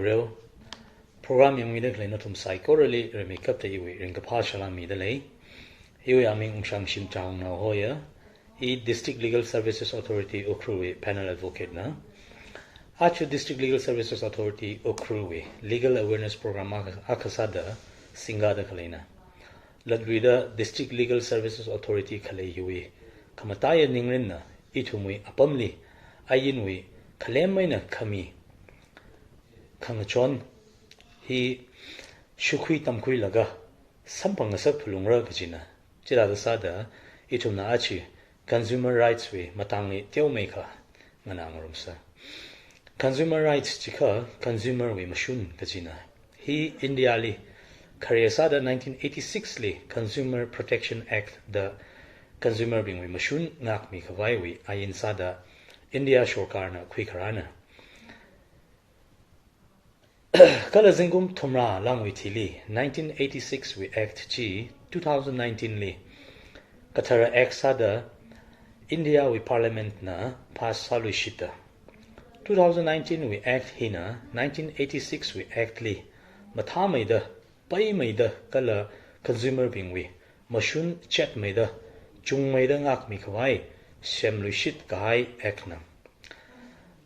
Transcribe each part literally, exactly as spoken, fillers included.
Reo. Program yangmida khalei nathum saikorali rimeikapta iwui ringkaphā salām mida lei. Iwui aming Ungshangshim Chaungnao hoya. I District Legal Services Authority Ukhrul wui panel advocate na. Aja District Legal Services Authority Ukhrul wui legal awareness program akha, akha sāda singda khaleina. Latluida District Legal Services Authority khalei hiwui khamataiya ningrinna ithumwui apamli ainwui khalem eina khami khangachon hi shukhui tamkhuilaga samphang ngasak phalungra kajina. Chithāda sāda ithumna aja consumer rights wui matangli teomeikha nganāngarumsa. Consumer rights jiakha consumer wui mashun kajina. Hi India li khare sāda nineteen eighty-six li Consumer Protection Act da consumer bingwui mashun ngākmi khavaiwui ain sāda India sorkarna khuikharāna. Kala zingkum thumrā langwui thili nineteen eighty-six wui Act chi two thousand nineteen li kathara Act sāda India wui Parliament na pass sāluishita. Two thousand nineteen wui Act hina nineteen eighty-six wui Act li mathāmeida, paimeida kala consumer bingwui mashun chetmeida, chungmeida ngākmi khavai semluishit kahai Act na.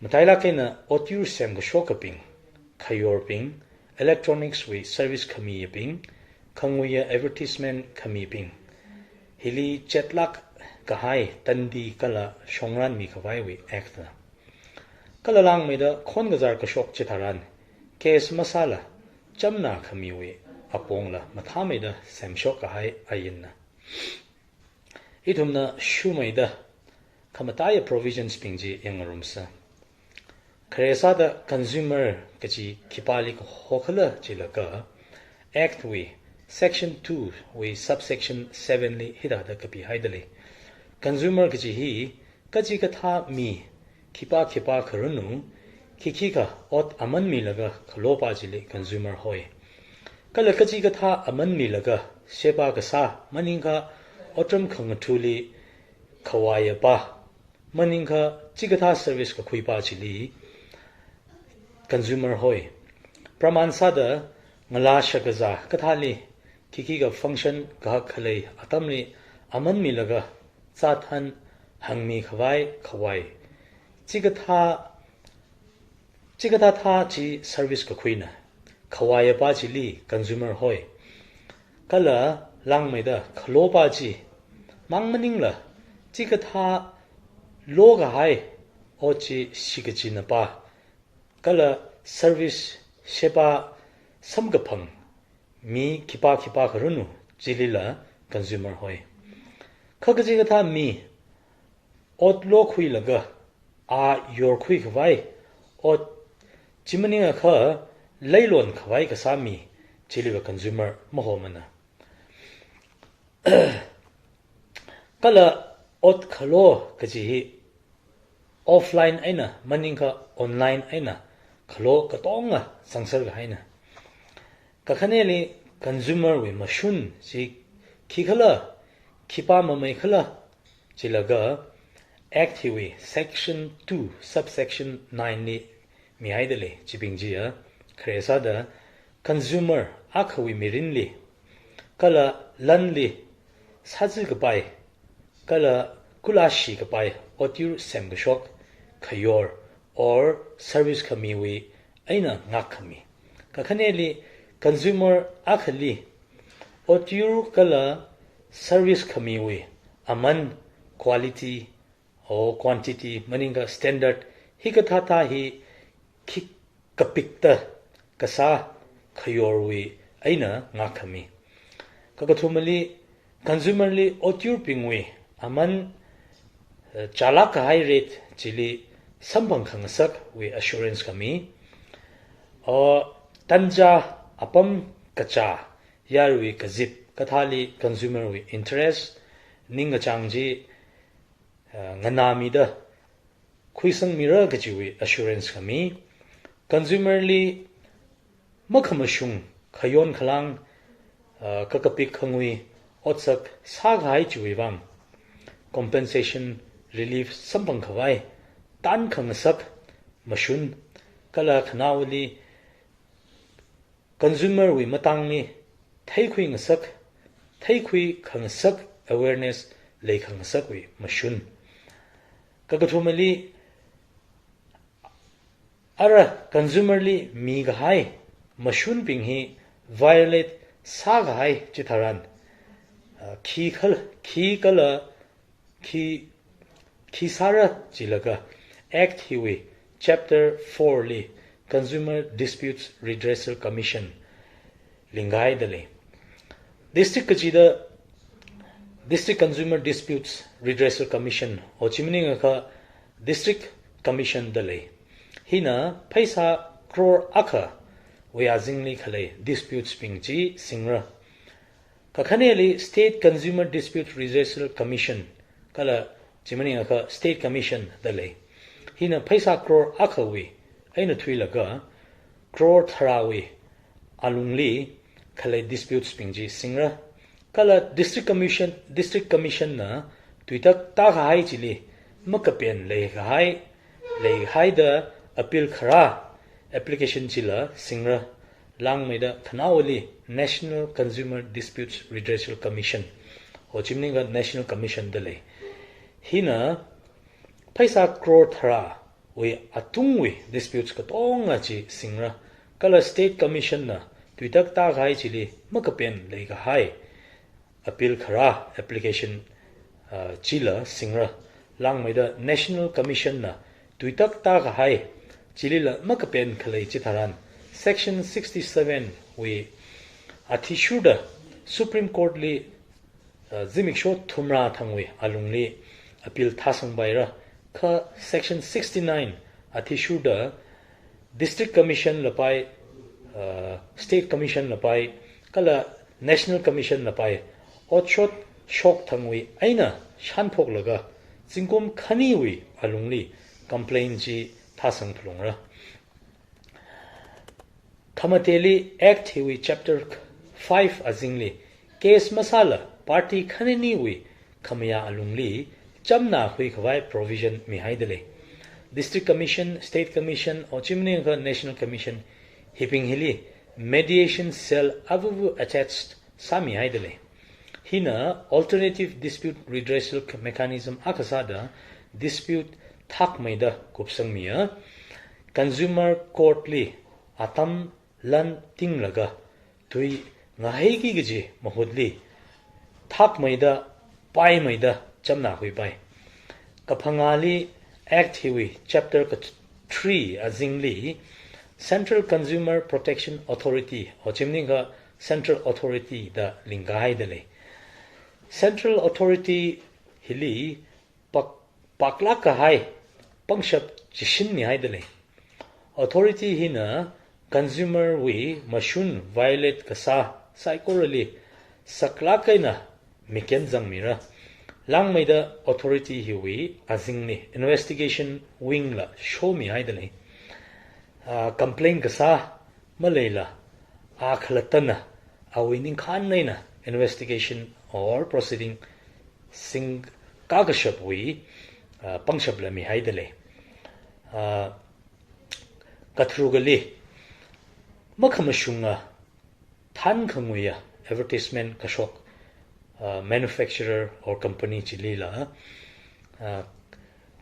Matailāk eina otyur semkashokabing, khayorbing, electronics wui service khamiyabing, khanguiya advertisement khamibing, hili chetlāk kahai tandi kala shongranmi khavaiwui Act na. Kala langmeida khon kazār kashok chitharan case masāla chamna khamiwui apongla mathāmeida semshok kahai ain na. Ithumna shumeida khamataiya provisions bing chi yangngarumsa. Khare sāda consumer kaji khipāli kahokhala jilaga Act wui Section two wui subsection seven li hithāda kapihaida lei. Consumer kaji hi kachikathā mi khipā khipā kharanu, khikhikha ot aman milaga khalopa chili consumer hoi. Kala kachikathā aman milaga sheba kasā, maningkha otram khangathali khavaiya pa, maningkha chikathā service kakhuipa chili consumer hoi. Praman sāda ngalā shakazā kathāli, khikhikha function kahak khalei atamli aman milaga zāthan hāngmi khavai khavai. Chikathā, chikathā thā chi service kakhuina. Khavaiya pa chili consumer hoi. Kala langmeida khalopa chi mang maningla chikathā lokahai ot chi shikachinapa kala service sheba samkaphang mi khipā khipā kharanu chilila consumer hoi. Kha kachikathā mi ot lokhuilaga a yorkhui khavai, ot chi maningakha leilon khavai kasā mi chiliva consumer mahomana. Kala ot khalo kaji hi offline eina maningkha online eina khalo katonga zangser kahaina. Kakhaneli consumer wui mashun chi khikhala, khipā mameikhala jilaga Act hiwui Section two, subsection nine li mihaida lei. Chibing chiya khare sāda consumer akhawui mirinli kala lanli sāzā kapai kala kulashi kapai otyur semkashok, khayor or service khamiwui eina ngākkhami. Kakhaneli consumer akhali otyur kala service khamiwui aman, quality or quantity maningkha standard hikathā thā hi khikapikta kasā khayorwui eina ngākkhami. Kakathumali consumer li otyurbingwui aman, eh, chālāk kahai rate chili samphang khangasakwui assurance khami. O, tanja apam kachā, yarui kazip kathāli consumer wui interest, ningkachāng chi, eh, nganāmida khuisangmira kajiwui assurance khami. Consumer li makhamashung khayon khalang, ah, kakapik khangui otsak sākahai chiwui vang compensation, relief samphang khavai tan khangasak mashun kala khanaowali consumer wui matangli theikhui ngasak, theikhui khangasak awareness leikhangasakwui mashun. Kakathumali, ara consumer li mikahai mashunbing hi violate sākahai chitharan, uh, khi khal-, khi kala khi, khi sāra chilaga Act hiwui Chapter four li Consumer Disputes Redressal Commission lingkahaida lei. District kachida District Consumer Disputes Redressal Commission, o chi maningakha District Commission da lei. Hina pheisā crore akhawui azingli khalei disputes bing chi singra. Kakhaneli State Consumer Dispute Redressal Commission kala chi maningakha State Commission da lei. Hina pheisā crore akhawui eina thuilaga crore tharāwui alungli khalei disputes bing chi singra. Kala District Commission, District Commission na tuitak tākahai chili makapen leikahai, leihaida appeal kharā application chila singra. Langmeida khanaowali National Consumer Disputes Redressal Commission, o chi maningakha National Commission da lei. Hina pheisā crore tharāwui atungwui disputes katonga chi singra. Kala State Commission na tuitak tākahai chili makapen leikahai appeal kharā application, uh, chila singra. Langmeida National Commission na tuitak tākahai chilila makapen khalei chitharan Section sixty-seven wui athishurda Supreme Court li, uh, zimiksho thumrā thangwui alungli appeal thāsangpaira. Kha Section sixty-nine athishurda District Commission lapai, uh, State Commission lapai, kala National Commission lapai otshot shok thangwui eina shānphoklaga zingkum khaniwui alungli complaint chi thāsang phalungra. Khamateli Act hiwui Chapter five azingli case masāla party khaniniwui khamayā alungli chamna khuikhavai provision mihaida lei. District Commission, State Commission, o chi maningakha National Commission, hibing hili mediation cell avuvu attached sāmihaida lei. Hina alternative dispute redressal mechanism akha sāda dispute thakmeida kupsangmiya. Consumer Court li atam lan tinglaga tui ngaheiki kaji mahutli thakmeida, paimeida chamna khuipai. Kaphangāli Act hiwui Chapter ka three azingli Central Consumer Protection Authority, o chi maningakha Central Authority da lingkahaida lei. Central Authority hili pak-, paklāk kahai pangshap chishinmihaida lei. Authority hina consumer wui mashun violate kasā saikorali saklāk eina miken zangmira. Langmeida authority hiwui azingli investigation wing la shomihaida lei. Ah, complaint kasā maleila a khalattana awui ningkhān eina investigation or proceeding singkakashapwui, ah, pangshap la mihaida lei. Ah, katharukali makhamashunga thankhanguiya advertisement kashok, ah, manufacturer or company chilila, ah,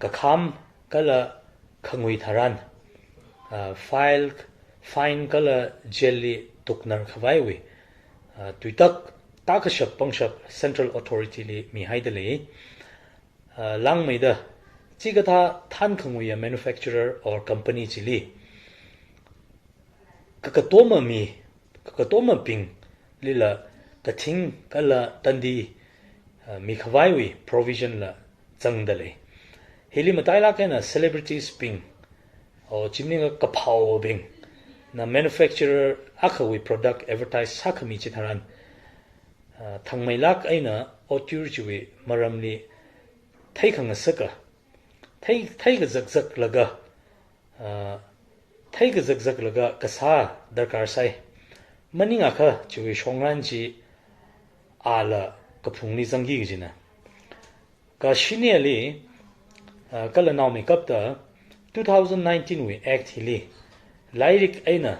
kakham kala khangui tharan, ah, file, fine kala jail li tuknar khavaiwui, ah, tuitak tākashap pangshap Central Authority li mihaida lei. Ah, langmeida chikathā thankhanguiya manufacturer or company chili kakatoma mi, kakatomabinglila kathing kala tandi, ah, mikhavaiwui provision la zangda lei. Hili matailāk eina celebrities bing, o chi maningakha kaphaobingna manufacturer akhawui product advertise sākhami chitharan, ah, thangmeilāk eina otyur chiwui maramli theikhangasaka, thei, theikazakzaklaga, ah, theikazakzaklaga kasā darkar sai. Maningakha chiwui shongran chi ala kaphungli zangki kajina. Kashineli, ah, kala naomeikapta two thousand nineteen wui Act hili lairik eina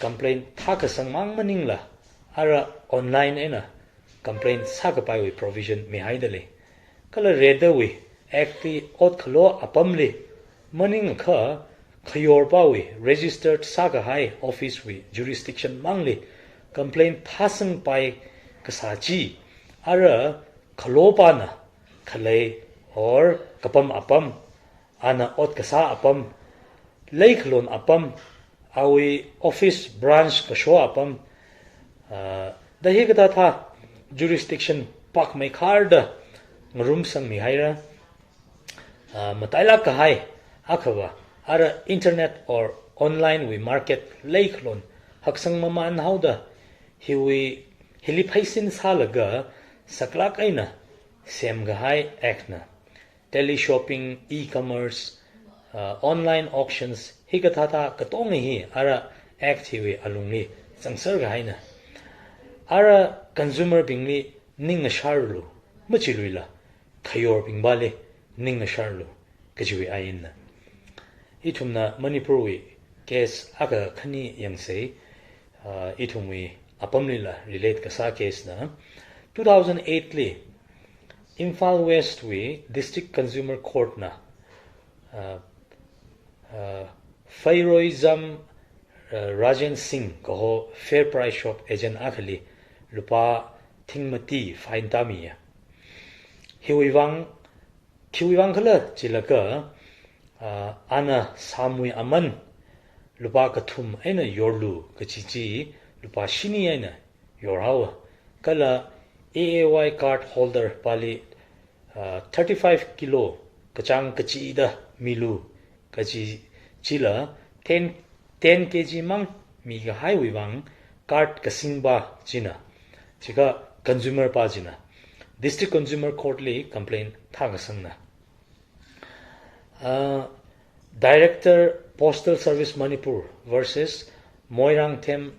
complaint thākasang mang maningla, ara online eina complaint sākapaiwui provision mihaida lei. Kala redawui Act li ot khalo apamli maningakha, khayorpāwui registered sākahai office wui jurisdiction mangli complaint thāsangpai kasā chi, ara khalopāna khalei or kapam apam, ana ot kasā apam, leikhalon apam, awui office branch kasho apam, ah, da hikathāthā jurisdiction pakmeikharda ngarumsangmihaira. Ah, matailāk kahai akhava, ara internet or online wui market leikhalon haksang mamānhaoda, hiwui, hili pheisin sālaga saklāk eina semkahai Act na. Teleshopping, e-commerce, uh, online auctions, hikathāthā katonga hi ara Act hiwui alungli zangser kahaina. Ara consumer bingli ningasharlu, machiluila khayorbingvali ningasharlu kajiwui ainna. Ithumna Manipur wui case akha khani yangsei, uh, ithumwui apamlila relate kasā case na. Two thousand eight li Imphal West wui District Consumer Court na, uh, uh, Fairoizam, uh, Rajen Singh kaho Fair Price Shop agent akhali lupā thing mati fine tāmiya. Hiwui vang, khiwui vang khala chilaga, ah, ana sāmwui aman lupā kathum eina yorlu kachi chi lupā shini eina yorhaowa. Kala A A Y card holder pāli, ah, thirty-five kilo kachāng kachida milu kachi chila ten, ten K G mang mikahaiwui vang card kasingpā china, chikha consumer pā china District Consumer Court li complaint thākasangna. Uh, Director Postal Service Manipur versus Moirangthem,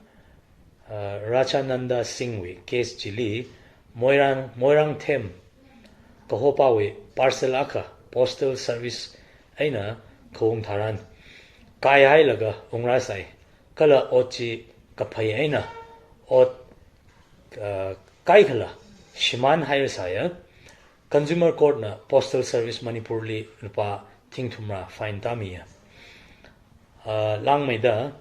uh, Rachananda Singh wui case chili, Moirang, Moirangthem kahopāwui parcel akha Postal Service eina khaung tharan kaihailaga ungrāsai, kala ot chi kaphai eina ot, uh, kaikhala shimānhairasaiya. Consumer Court na Postal Service Manipur li lupā thing thumrā fine tāmiya. Uh, langmeida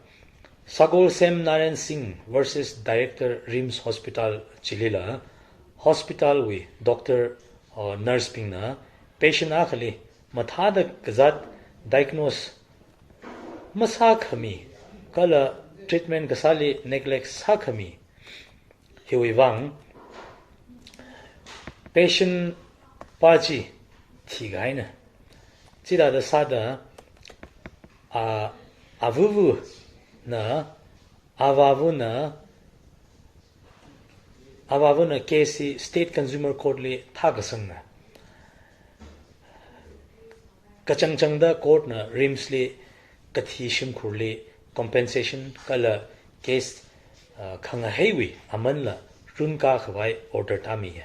Sagolsem Narayan Singh versus Director RIMS Hospital chilila, hospital wui doctor, uh, nurse bingna patient akhali mathāda kazāt diagnose masākhami, kala treatment kasāli neglect sākhami, hiwui vang patient pā chi thikahaina. Chithāda sāda, a, avavuna, avavuna, avavuna case hi State Consumer Court li thākasangna. Kachangchangda court na RIMS li kathi shimkhurli compensation kala case, uh, khangahaiwui amanla runkā khavai order tāmiya.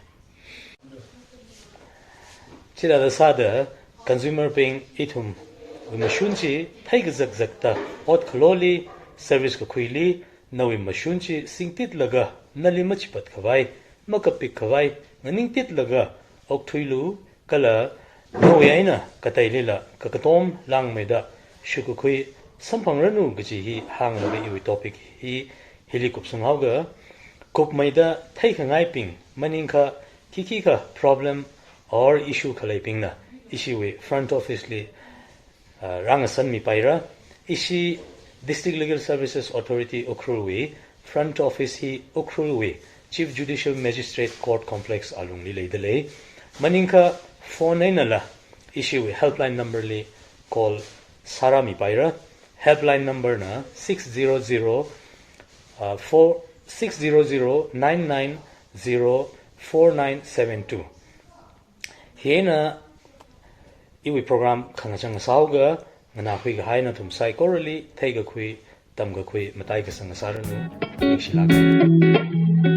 Chithāda sāda consumer bing ithumwui mashun chi theikazakzakta ot khaloli, service kakhuili, nawui mashun chi singtitlaga nali machipat khavai, makapik khavai nganingtitlaga okthuilu, kala nawui eina kateilila kakatom langmeida shukakhui samphangranu kaji hi hānglaga iwui topic hi hili kupsunghaoga. Kupmeida theikhangaibing maningkha khikhikha problem or issue khaleibingna ishiwui front office li, uh, rāngasanmipaira. Ishi District Legal Services Authority Ukhrul wui front office hi Ukhrul wui Chief Judicial Magistrate Court Complex alungli leidalei. Maningkha phone einala ishiwui helpline number li call sārāmipaira. Helpline number na six zero zero, uh, four, six zero zero nine nine zero four nine seven two. Hieina iwui program khangachang sāhaoga, nganākhui kahai nathum saikorali theikakhui, tamkakhui, mataikasang sāranu. Ningshilāk.